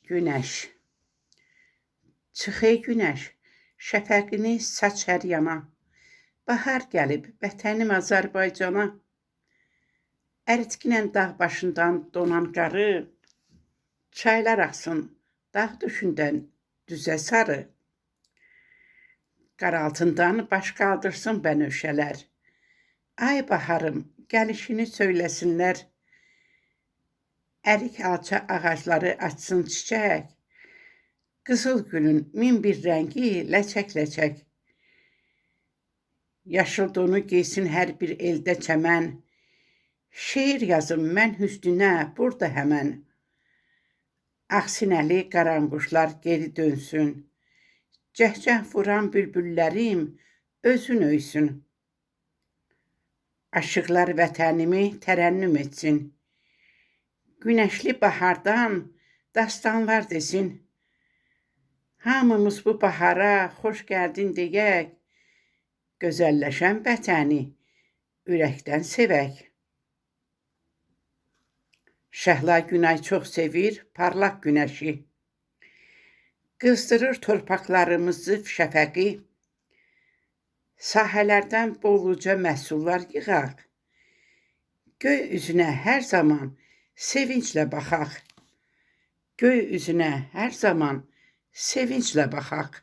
Günəş. Çıx ey günəş, şəfəqini saç hər yana. Bahar gəlib vətənim Azərbaycana. Əritkinlə dağ başından donan qarı, çaylar axsın dağ döşündən düzə sarı. Qar altından baş qaldırsın bənövşələr. Ay baharım, gəlişini söyləsinlər. Ərik alça ağacları açsın çiçək. Qızıl gülün min bir rəngi ləçək-ləçək. Yaşıl donu geysin hər bir eldə çəmən. Şeir yazım mən hüsnünə burada həmən. Ağsinəli qaranquşlar geri dönsün. Cəhcəh vuran bülbüllərim özün öysün. Aşıqlar vətənimi tərənnüm etsin. Günəşli bahardan dastanlar desin. Hamımız bu bahara xoş gəldin deyək. Gözəlləşən vətəni ürəkdən sevək. Şəhla Günay çox sevir parlaq günəşi. Qızdırır torpaqlarımızı şəfəqi. Sahələrdən bolluca məhsullar yığaq. Göy üzünə hər zaman sevinclə baxaq. Göy üzünə hər zaman sevinclə baxaq.